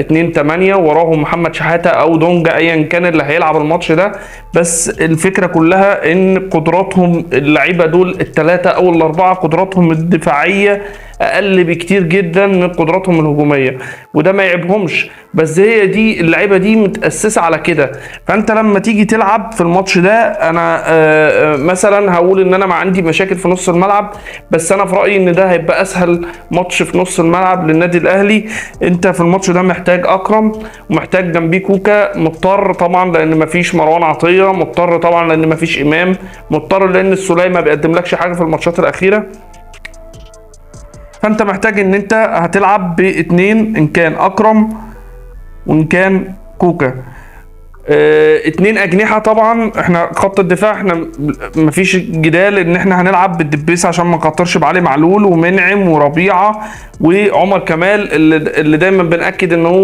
2 8 وراهم محمد شحاته او دونجا ايا كان اللي هيلعب الماتش ده. بس الفكرة كلها ان قدراتهم اللعيبة دول الثلاثة او الاربعة قدراتهم الدفاعية اقل بكتير جدا من قدراتهم الهجومية، وده ما يعيبهمش، بس هي دي اللعيبة دي متاسسه على كده. فانت لما تيجي تلعب في الماتش ده، انا مثلا هقول ان انا ما عندي مشاكل في نص الملعب، بس انا في رايي ان ده هيبقى اسهل ماتش في نص الملعب للنادي الاهلي. انت في الماتش ده محتاج اكرم ومحتاج جنبيه كوكا، مضطر طبعا لان مفيش مروان عطية، مضطر طبعا لان مفيش امام، مضطر لان السوليه ما بيقدملكش حاجة في الماتشات الاخيرة. فانت محتاج ان انت هتلعب باتنين، ان كان اكرم وان كان كوكا. اتنين اجنحة. طبعا احنا خط الدفاع احنا مفيش جدال ان احنا هنلعب بالدبيس عشان ما نخاطرش بعلي معلول ومنعم وربيعة وعمر كمال اللي دايما بنأكد ان هو